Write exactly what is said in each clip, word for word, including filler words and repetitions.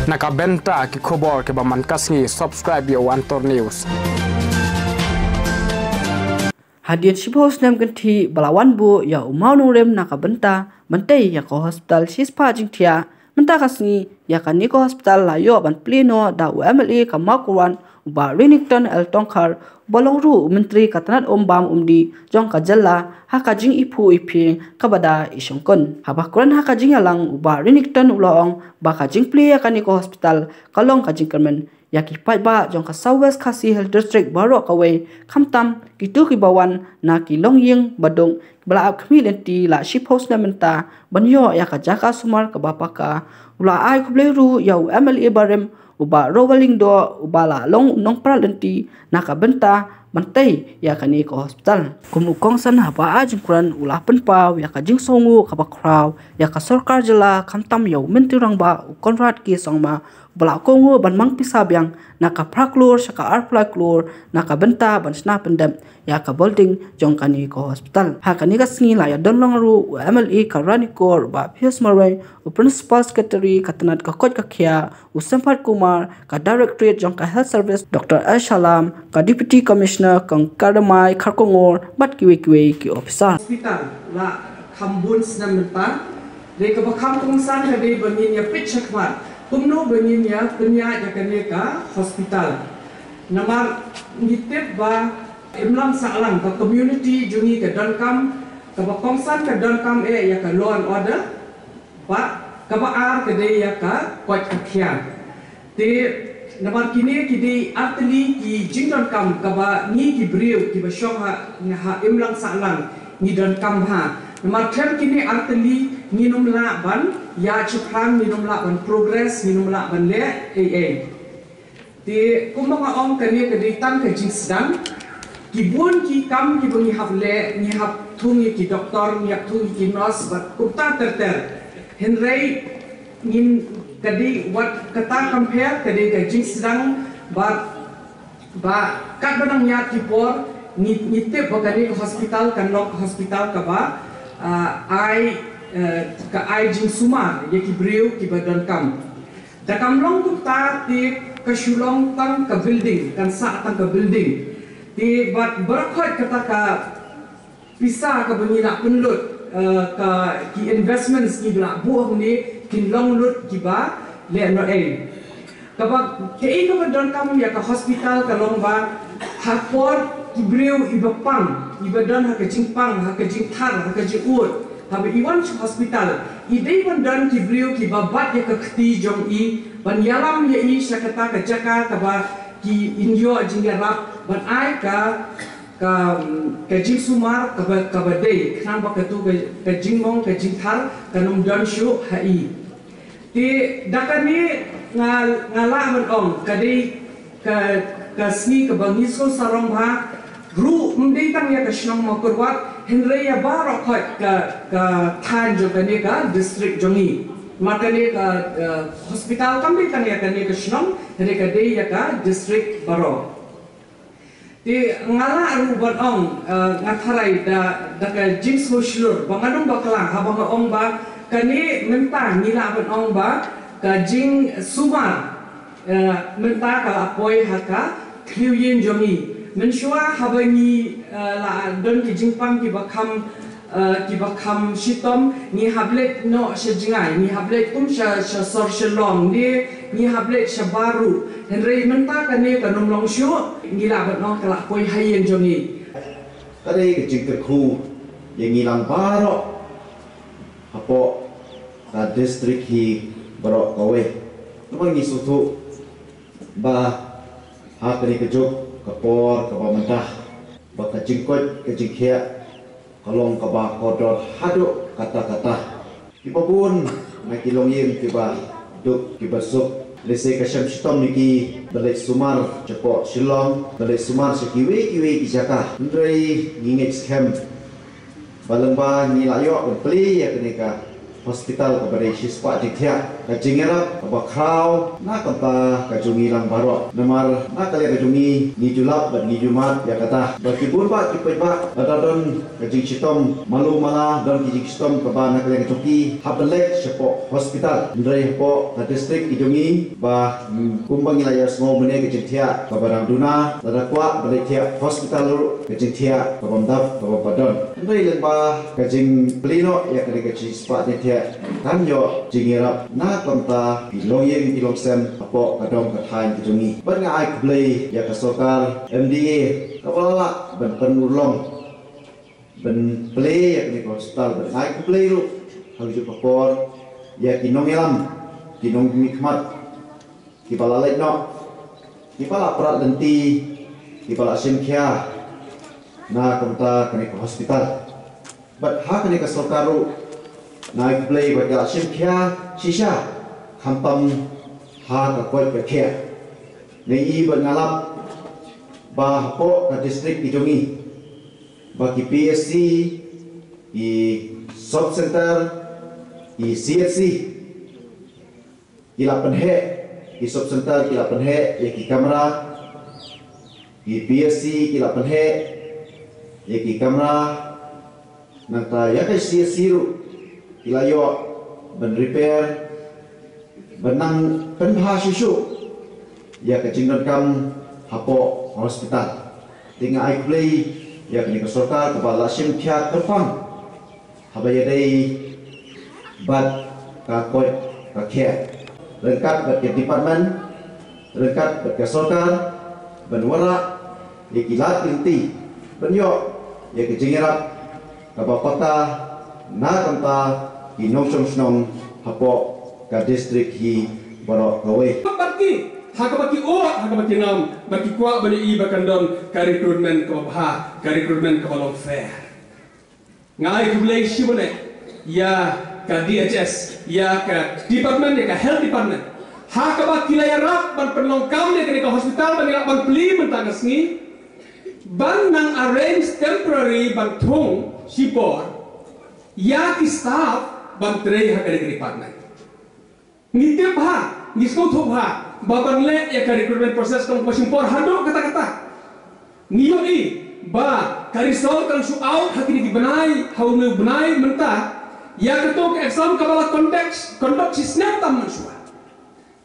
Na ka bynta ki khubor kiba man ka sngi, subscribe ïa u Antor News. Hadien shiphew snem kynthih ba la wan buh ïa u mawnongrim na ka bynta ban tei ïa ka hospital shispah jingthiah. Mynta ka sngi ïa kane ka hospital la ïoh ban plie noh da u M L A ka Mawkyrwat, u Bah Renikton L Tongkhar, uba long ruh u Myntri ka tnat um bam um dih jong ka jylla, ha ka jingiphuh iphieng kaba da i shongkun. Haba kren ha ka jingïalang, u Bah Renikton u la ong ba ka jingplie ïa kane ka hospital ka long ka jingkyrmen ïa ki paidbah jong ka South West Khasi Hills District baroh kawei, khamtam kito kiba wan na ki longïing baduk ba la ap khmih lynti la shiphew snem mynta ban ïoh ïa ka jaka sumar kaba paka. U la ai khublei ruh ïa u M L A barim, u Bah Robert Lyngdoh, uba la long u nongprat lynti na ka bynta ban tei ïa kane ka hospital. Kum u kongsan haba ai jingkren, u la pynpaw ïa ka jingsngewnguh kaba khraw ïa ka sorkar jylla, khamtam ïa u Myntri Rangbah u Conrad K Sangma, ba la kohnguh ban mang pisa biang na ka phra klur sha ka arphew lai klur na ka bynta ban shna pyndep ïa ka building jong kane ka hospital. Ha kane ka sngi la ïadon lang ruh u M L A ka Ranikor, u Bah Pius Marwein, u Principal Secretary ka tnat ka koit ka khiah, u Semphat Kumar, ka Directorate jong ka Health Service, Doctor L Shallam, ka Deputy Commissioner ka Kardamai Kharkongor, bad kiwei kiwei ki officer. Hospital la kham bun snem mynta. Dei kaba kham kongsan ka dei ba ngin ïa peit shakhmat kumno ba ngin ïa pynïaid ïa kane ka hospital. Namar ngi tip ba imlang sahlang ka community jong ngi ka donkam, kaba kongsan ka donkam eh ïa ka law and order, bad kaba ar ka dei ïa ka koit ka khiah. Te namar kine ki dei artylli ki jingdonkam kaba ngi ki briew kiba shong ha, ha imlang sahlang ngi donkam bha. Namar khlem kine artylli ngin ym lah ban ïaid shaphrang, ngin ym lah ban progress, ngin ym lah ban leh ei ei. Te kumba nga ong, kane ka dei tang ka jingsdang. Ki bun ki kam kiba ngi hap leh, ngi hap thung ïa ki doktor, ngi hap thung ïa ki nurse bad kumta ter ter. Hynrei ngin, ka dei wat kata compare, ka dei ka jingsdang bad ba katba nang ïaid ki por ngi, ngi tip ba kane ka hospital kan long ka hospital kaba, ah, ai, eh, ka ai jingsumar ïa ki briew kiba donkam. Da kam long kumta te ka shu long tang ka building, kan sah tang ka building. Te bad baroh khoit kata ka pisa kaba ngi la pynlut, eh, ka ki investments ngi la buh hangne kin long lut kiba lehnohei. Kaba, kaei kaba donkam ïa ka hospital ka long ba ha por ki briew iba pang, iba don ha ka jingpang, ha ka jingthar, ha ka jingud, haba i wan sha hospital i dei ban don ki briew kiba bat ïa ka kti jong i, ban ïalam ïa i sha kata ka jaka kaba kin ïoh jingïarap ban ai ka ka, ka jingsumar kaba, kaba dei, khnang ba katu ka, ka jingmong, ka jingthar kan ym don shuh ha i. Te da kane nga, nga lah ban ong ka dei ka, ka sngi kaba ngi sngewsih sarong bha ruh, ym dei tang ïa ka shnong Mawkyrwat hynrei ïa baroh khoit ka, ka thaiñ jong kane ka district jong ngi. Namar kane ka, eh, hospital kam dei tang ïa kane ka shnong hynrei ka dei ïa ka district baroh. Te nga lah ruh ban ong, eh, nga tharai da, da ka jingsngewshlur ba nga dang bakla haba nga ong ba kane mynta ngi lah ban ong ba ka jingsumar, eh, mynta ka la poi ha ka thliew ïing jong ngi. Mynshuwa haba ngi, eh, la don ki jingpang kiba kham eh, kiba kham shitom, ngi hap leit noh sha jngai, ngi hap leit kum sha, sha sor Shillong, ne ngi hap leit shabar ruh. Hynrei mynta kane kan ym long shuh, ngi lah ban ong ka la poi ha ïing jong ngi. Ka dei ka jingkyrkhu ïa ngi lang baroh hapoh ka district hi baroh kawei. Namar ngi sngewthuh ba ha kane ka juk ka por kaba mynta ba ka jingkoit ka jingkhiah ka long kaba kordor haduh katta katta. Kiba bun na ki longïing kiba duk kiba suk, lehse ka shem shitom ïa ki ban leit sumar shapoh Shillong, ban leit sumar sha kiwei kiwei ki jaka. Hynrei ngi ngeit skhem ba lyngba ngi la ïoh ban plie ïa kane ka hospital kaba dei shispah jingthiah. Ka jingïarap kaba khraw na ka bynta ka jong ngi lang baroh. Namar na ka liang ka jong ngi ngi ju lap bad ngi ju mad ïa kata ba ki bun bah ki paidbah lada don ka jingshitom malu mala, don ki jingshitom kaba na ka liang ka jong ki, hap ban leit shapoh hospital. Hynrei hapoh ka district ki jong ngi ba, hmm, kumba ngi la ïohsngew mynne, ka jingthiah kaba dang duna, lada kwah ban leit thiah hospital ruh ka jingthiah ka bym dap ka bym pat don. Hynrei lyngba ka jingplie noh ïa kane ka shispah jingthiah kan ïoh jingïarap na ka bynta ki longïing ki longsem hapoh ka dong ka thaiñ ka jong ngi. Bad nga ai khublei ïa ka sorkar M D A kaba la lah ban pynurlong ban plie ïa kane ka hospital. Bad nga ai khublei ruh ha kajuh ka por ïa ki nongïalam, ki nongmihkhmat kiba la leit noh, kiba la prat lynti, kiba la shim khia na ka bynta kane ka hospital. Bad ha kane ka sorkar ruh nga ai khublei ba ki la shim khia shisha, khamtam ha ka koit ka khiah. Nga i bad nga lap ba hapoh ka district ki jong ngi ba ki P S C, ki sub center, ki C H C ki la pynheh, ki sub center ki la pynheh ïa ki kamra, ki P S C ki la pynheh ïa ki kamra, nangta ïa ka C H C ruh ki la ïoh ban repair, ban nang pynbha shuh shuh ïa ka jingdonkam hapoh hospital. Te nga ai khublei ïa kane ka sorkar kaba la shim khia kyrpang haba ïadei bad ka koit ka khiah, ryngkat bad ka department, ryngkat bad ka sorkar, ban wanrah ïa ki lad ki lynti ban ïoh ïa ka jingïarap kaba paka na ka bynta ki nongshong shnong hapoh ka district hi baroh kawei. Bad ki, ha kaba ki ot, ha kaba ki nam, bad ki kwah ban ïohi ba kan don ka recruitment kaba bha, ka recruitment kaba long fair. Nga ai khublei shibun eh ïa ka D H S, ïa ka department, ïa ka health department, ha kaba ki la ïarap ban pynlong kam ïa kane ka hospital, ban ïarap ban plie mynta ka sngi, ban nang arrange temporary ban thung shipor ïa ki staff ban trei ha kane ka department. Ngi tip bha, ngi sngewthuh bha ba ban leh ïa ka recruitment process kam ka shim por haduh katta katta. Ngi ïohi ba ka result kan shu out ha kine ki bnai, ha une u bnai mynta. Ïa kato ka exam kaba la conduct, conduct shi snem tam mynshuwa.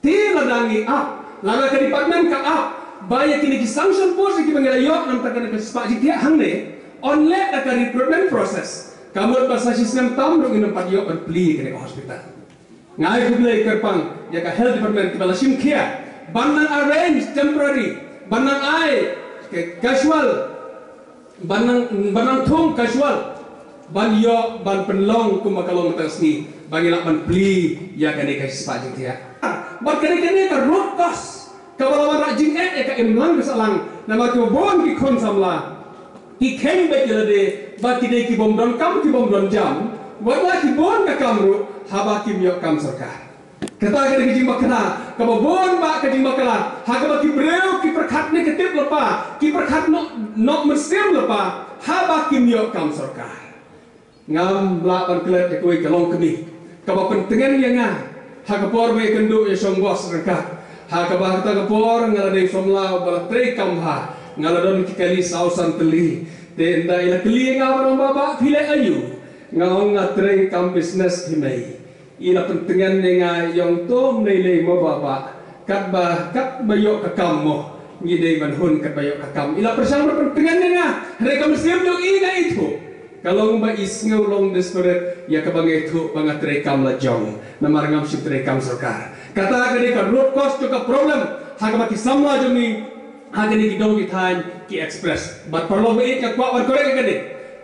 Te lada ngi ap, lada ka department ka ap ba ïa kine ki sanction post kiba ngi la ïoh na ka bynta kane ka shispah jingthiah hangne yn leh da ka recruitment process, ka mut ba sa shi snem tam ruh ngin ym pat ïoh ban plie kane ka hospital. Nga ai khublei kyrpang ïa ka health department kiba la shim khia ban nang arrange temporary, ban nang ai ka casual, ban nang, ban nang thung casual ban ïoh ban pynlong kumba ka long mynta ka sngi ba ngin lah ban plie ïa kane ka shispah jingthiah. Bad kane, kane ka root cause kaba la wanrah jingeh ïa ka imlang ka sahlang, namar kiba bun ki khun samla ki kheiñ beit ïa lade ba ki dei ki bym don kam, ki bym don jam, wat la ki bun ka kam ruh haba kim ïoh kam sorkar. Kata ka dei ka jingbakla kaba bun, ba ka jingbakla ha kaba ki briew ki pyrkhat ne ka tip lypa, ki pyrkhat noh, noh mynsiem lypa haba kim ïoh kam sorkar. Ngam lah ban klet ïa kawei ka longkmie kaba pyntngen ïa nga ha ka por ba ïakynduh ïashong bos ryngkat. Ha kaba kata ka por nga la dei samla ba la trei kam bha, nga la don ki kali saw san tylli. Te ynda i la kylli ïa nga ba, ong, "Bah, bah, phi leh aïu?" Nga ong, "Nga trei kam business hi mei." I la pyntngen ïa nga, ong, "To ym lei lei mo, bah, bah. Katba, katba ïoh ka kam mo, ngi dei ban hun katba ïoh ka kam." I la pyrshang ban pyntngen ïa nga, hynrei ka mynsiem jong i nga ithuh. Ka long ba i sngew long desperate ïa kaba nga ithuh ba nga trei kam la jong, namar ngam shym trei kam sorkar. Kata ka dei ka root cause jong ka problem ha kaba ki samla jong ngi ha kine ki dong ki thaiñ ki express. Bad paralok ba ïeit, nga kwah ban korek ïa kane.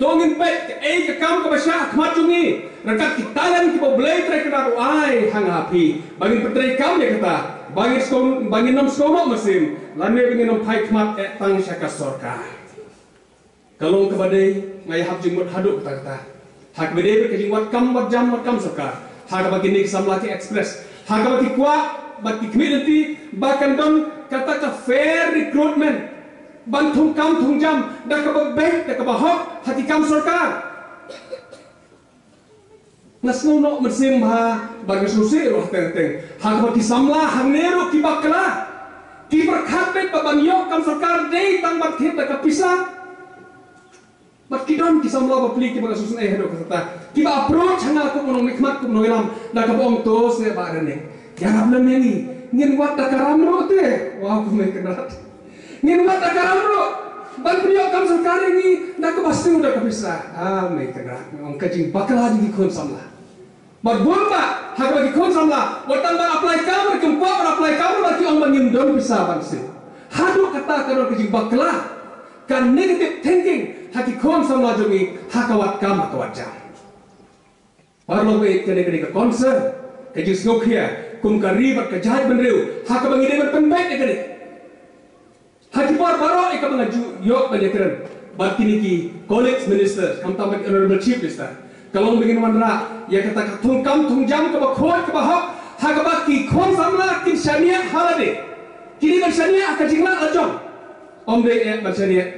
To ngin peit kaei ka kam kaba shah ha khmat jong ngi, ryngkat ki talent kiba U Blei Trai Kynrad u ai ha nga ha phi, ba ngin pyntrei kam ïa kata, ba ngin sngewbha, ba ngin ym sngewbha mynsiem, lane ba ngin ym phai khmat eh tang sha ka sorkar. Ka long kaba dei, nga ïahap jingmut haduh katta katta ha kaba dei ka jingwad kam, wad jam, wad kam sorkar, ha kaba kine ki samla ki express, ha kaba ki kwah bad ki khmih lynti ba kan don kata ka fair recruitment, ban thung kam thung jam da kaba beit, da kaba hok ha ki kam sorkar. Nga sngew noh mynsiem bha bad nga sngewsih ruh teng teng ha kaba ki samla hangne ruh ki bakla, ki pyrkhat beit ba ban ïoh kam sorkar dei tang ban thied da ka pisa. Bad ki don ki samla bapli kiba nga sngewsih haduh katta, kiba approach ha nga kum u nongmihkhmat kum u nongïalam da kaba ong to se Bah Rynning, ïarap lem ïa ngi, ngin wad da ka ram ruh te. Wow, ko Mei Kynrad, ngin wad da ka ram ruh ban pynïoh kam sorkar ïa ngi da kaba siew da ka pisa. Ah, Mei Kynrad, ong ka jingbakla jong ki khun samla. Bad bun bah ha kaba ki khun samla wat tang ban apply kam ruh kim kwah ban apply kam ruh bad ki ong ba ngim don pisa ban siew. Haduh katta ka don ka jingbakla, ka negative thinking ha ki khun samla jong ngi ha ka wad kam ha ka wad jam. Paralok, kane kane ka concern, ka jingsngewkhia kum ka ri bad ka jaitbynriew ha kaba ngi dei ban pynbeit ïa kane. Ha ki por baroh ïa kaba nga ju ïoh ban ïakren bad kine ki colleagues ministers, khamtam bad Honorable Chief Minister, ka long ba ngin wanrah ïa kata ka thungkam thungjam kaba khuid kaba hok ha kaba ki khun samla kin shaniah ha lade. Ki dei ban shaniah ha ka jingleh lajong, ym dei eh ban shaniah